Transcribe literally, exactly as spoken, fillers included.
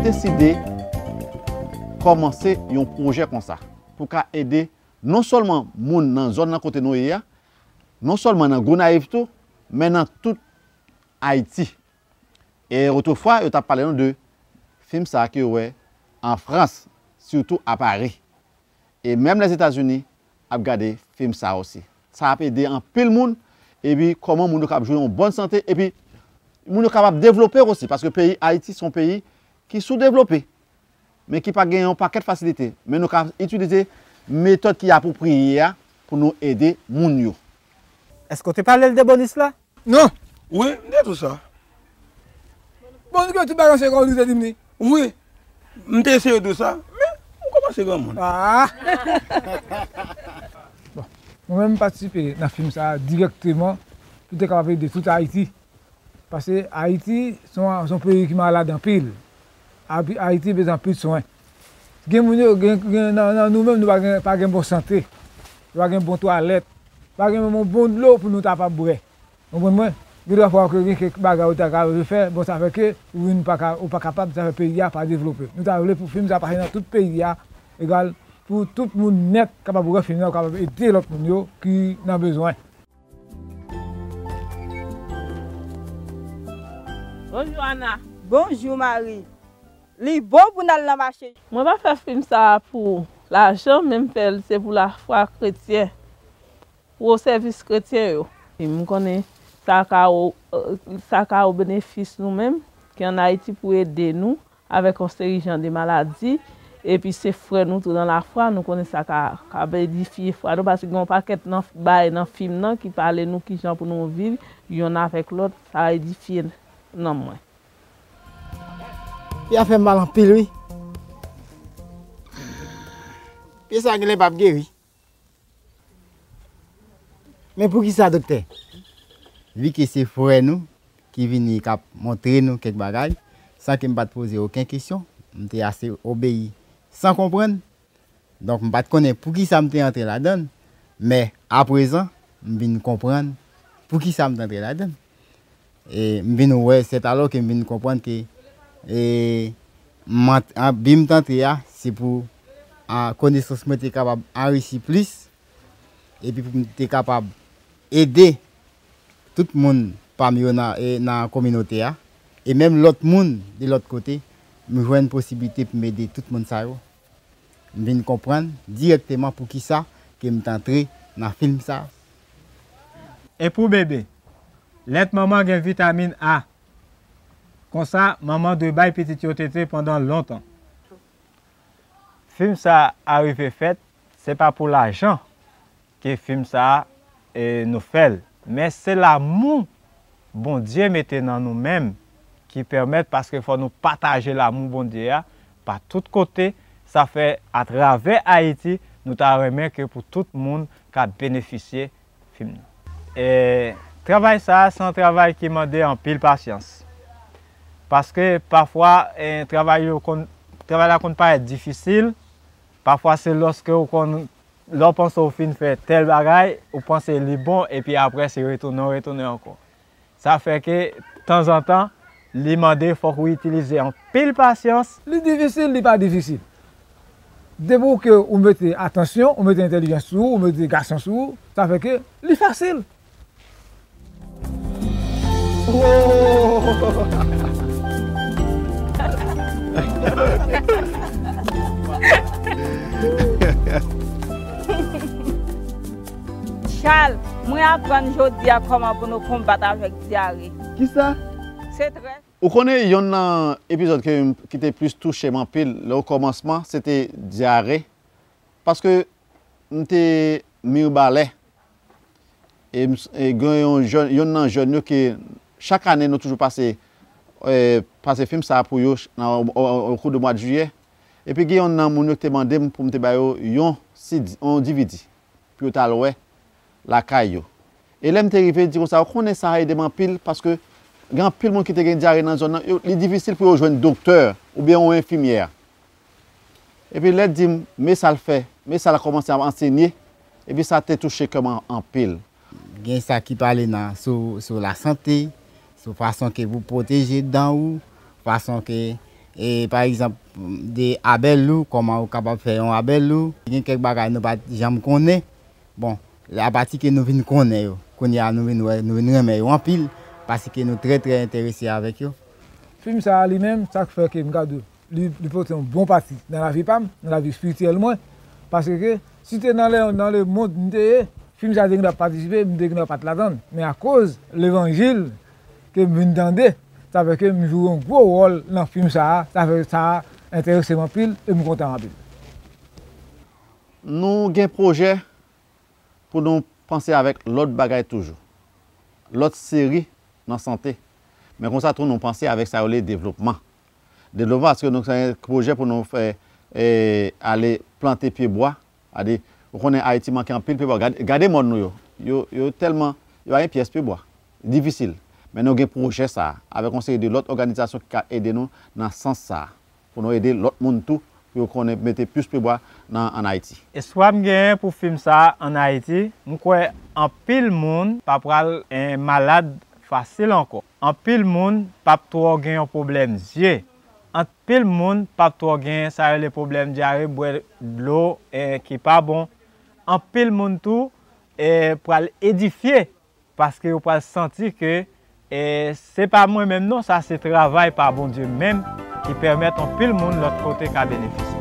deside kòmanse yon pwojè konsa pou ka ede non sèlman moun nan zòn nan kote nou ye a, non sèlman nan Gonayiv tou, men nan tout Ayiti. E otrefwa, yo t ap pale nou de fim sa a ke yo wè an Frans, sitou a Pari. E menm Lèzetazini ap gade fim sa a osi. Sa ap ede anpil moun, epi kòman moun yo kab jwenn yon bòn sante, epi moun yo kapab devlope osi, paske peyi Ayiti se yon peyi ki soudevlope, men ki pa gen yon pakèt fasilite. Men nou ka itilize metòd ki apwopriye a pou nou ede moun yo. Èske w te pale l de bonis la? Non. Wi, m te di w sa. Bon, nou gen tout bagay se kòm li te di m ni. Wi, m te eseye di w sa, men m kòmanse granmoun. Ah! Bon, mwen menm m patisipe nan fim sa a dirèkteman pou te kapab ede tout Ayiti. Paske Ayiti se yon, se yon peyi ki malad anpil. Abi-, Ayiti bezwen anpil swen. Gen moun yo, gen, gen nan, nan nou menm, nou pa gen, pa gen bon sante. Nou pa gen bon twalèt. Pa gen menm yon bon dlo pou nou ta pa bwè. Konprann mwen? Gen dwa fwa ke gen kèk bagay ou ta ka vle fè, bon, sa fè ke ou vin pa ka, ou pa kapab, sa fè peyi a pa devlope. Nou ta vle pou fim sa pase nan tout peyi a, egal, pou tout moun nèt kapab wè fim nan, kapab ede lòt moun yo ki nan bezwen. Bonjou, Ana. Bonjou, Mari. Li bon pou n al nan mache. Mwen pa fè fim sa a pou lajan, men m fè l se pou lafwa kretyen, pou sèvis kretyen yo. M konnen sa ka o-, sa ka o benefis nou menm ki ann Ayiti pou ede nou avèk yon seri jan de maladi, epi se frè nou tou nan lafwa, nou konnen sa ka, ka edifye fwa nou, paske gen yon pakèt nan, bagay nan fim nan ki pale nou kijan pou nou viv yonn avèk lòt, sa edifye nanm mwen. Pye a fè m mal anpil, wi. Pye sa genlè p ap geri. Men poukisa, doktè? Vi ke se frè nou ki vini k ap montre nou kèk bagay, san ke m pa t poze okenn kesyon, m te ase obeyi san konprann. Donk, m pa t konnen poukisa m te antre ladan l, men aprezan, m vin konprann poukisa m te antre ladan l. E m vin wè, sètalò ke m vin konprann ke, e, m ant-, an, bi m t antre a, se pou, a, konesans mwen te kapab anrichi plis, epi pou m te kapab ede tout moun pa m yo nan, e, nan kominote a, e menm lòt moun de lòt kote, m jwenn posiblite pou m ede tout moun sa yo. M vin konprann dirèkteman poukisa ke m t antre nan fim sa. E pou bebe, lèt manman gen vitamin A. Konsa, manman dwe bay pitit yo tete pandan lontan. Fim sa a rive fèt, se pa pou lajan ke fim sa a, e, nou fè l, men se lamou Bondye mete nan nou menm ki pèmèt, paske fò nou pataje lamou Bondye a pa tout kote. Sa fè, atravè Ayiti, nou ta renmen ke pou tout moun ka benefisye fim nan. E, travay sa a, se yon travay ki mande anpil pasyans. Paske pafwa, e, travay yo konn, travay la konn parèt difisil. Pafwa, se lòske ou konn, lè w panse w fin fè tèl bagay, ou panse li bon, epi apre, se retounen, w retounen ankò. Sa fè ke, tanzantan, li mande fòk ou itilize anpil pasyans. Li difisil, li pa difisil. Depi w ke ou mete atansyon, ou mete entèlijans sou ou, ou mete gason sou ou, sa fè ke li fasil. Chal, mwen aprann jodi a kòman pou nou konbat avèk dyare. Kisa? Se trè. Ou konnen, yonn nan epizòd ke m, ki te plis touche m anpil, lè okòmansman, se te dyare. Paske m te Mibalè. E m s-, e gen yon jèn, yonn nan jèn yo ke chak ane nou toujou pase, e, pase fim sa a pou yo ch-, nan, o, o, o kou de mwa de jiyè. Epi gen yonn nan moun yo ki te mande m pou m te ba yo yon C D, yon D V D, pou yo t al wè lakay yo. E lè m te rive, di konsa, ou konnen sa ede m anpil, paske gen anpil moun ki te gen dyare nan zòn nan, yo, li difisil pou yo jwenn doktè oubyen yon enfimyè. Epi lè di m, men sa l fè, men sa l kòmanse ap ansenye, epi sa te touche kè m an-, anpil. Gen sa ki pale nan, sou, sou lasante, sou fason ke pou pwoteje dan ou, fason ke, E pa egzanp, de abèl lou, kòman ou kapab fè yon abèl lou. Gen kèk bagay nou pa t janm konnen. Bon, apati ke nou vin konnen yo, kounye a nou vin wè, nou vin renmen yo anpil, paske nou trè, trè enterese avèk yo. Fim sa a li menm, sa k fè ke m ka di w, li, li pote yon bon pati nan lavi pa m, nan lavi espirityèl mwen. Paske si te nan le, nan lemonn m te ye, fim sa a te gen dwa patisipe, m te gen dwa pa t ladann. Men akoz levanjil ke m vin tande, sa fè ke m jwe yon gwo wòl nan fim sa a, sa fè sa a enterese m anpil e m kontan anpil. Nou gen pwojè pou nou panse avèk lòt bagay toujou, lòt seri nan sante. Men konsa tou nou panse avèk sa yo rele devlopman. Devlopman paske nou gen pwojè pou nou fè e, ale plante pye bwa. Adi, ou konnen Ayiti manke anpil pye bwa. Gade, gade mòn nou yo. Yo, yo tèlman, yo pa gen pyès pye bwa. Difisil. Men nou gen pwojè sa a, avèk yon seri de lòt òganizasyon ki ka ede nou nan sans sa a. Pou nou ede lòt moun tou, pou yo konnen mete plis pye bwa nan ann Ayiti. Espwa m genyen pou fim sa a ann Ayiti, m kwè anpil moun pa pral en, malad fasil ankò. Anpil moun p ap twò gen yon pwoblèm zye. Anpil moun p ap twò gen sa yo rele pwoblèm dyare, bwè dlo en, ki pa bon. Anpil moun tou en, pral edifye paske yo pral santi ke e, se pa mwen menm non, sa se travay pa Bondye menm ki pèmèt anpil moun lòt kote ka benefisye.